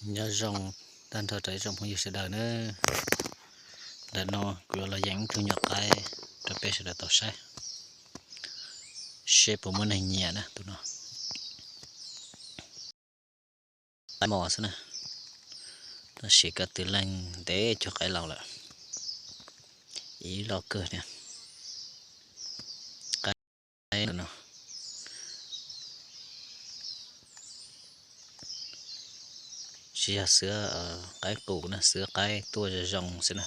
Nyob zoo tag nrho rau ib tsoom phooj ywg sawv daws nawb. Ntawm no kuv yuav los yeem ib tug nyuam qaib rau peb sawv daws tau saib, seb puas muaj neeg nyiam na tus no. Qaib mos xwb na, tab sis koj twv leej ntev cuag qaib laus lawm, ib loj kawg thiab. Qaib no tsis yog xwb, qaib qus na, xwb qaib tuaj zoo zoo xwb na.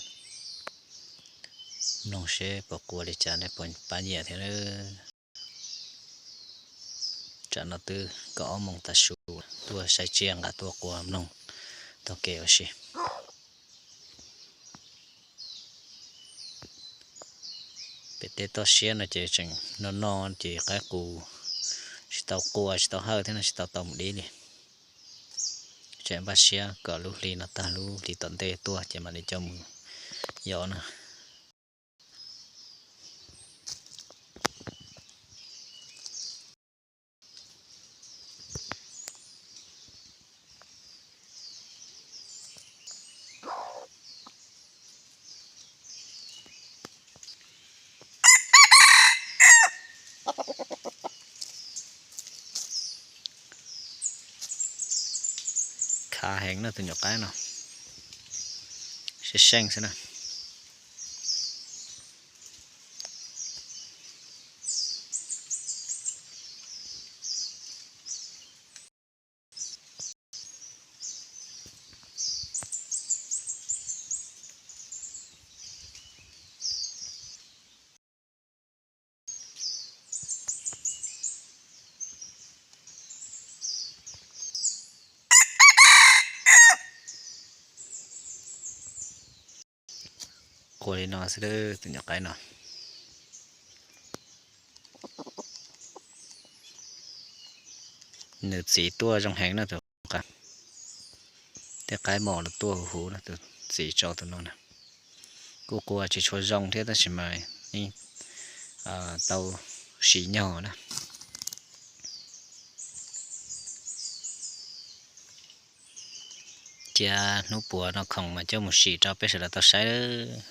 Mloog seb puas qua li cas nej puas pab nyiam thiab. Tsam no twb kaum ob moos tav su, tuaj saib tsiaj nqa tuaj qua mloog taug kev ua si. Pem teb toj siab no ces tseem no no ces qaib qus tsis tau qua tsis tau hawj thiab no tsis tau tau mus dib li. Tseem npaj siab kom lub hli no tag lub hli tom ntej tuaj ces mam li coj mus yos na. Khav heev na tus nyuam qaib no, seej seej xwb na. Qua li no xwb tus nyuam qaib no. Nws txiv tuaj zoo heev na tus qaib, tej qaib mos los tuaj huv huv na, tus txiv tso tus no na. Kuj qua tsis tshua zoo thiab tab sis mas yeej tau sim nyog na. Cia hnub puas no khoom mas coj mus sim rau peb sawv daws tau saib lawm.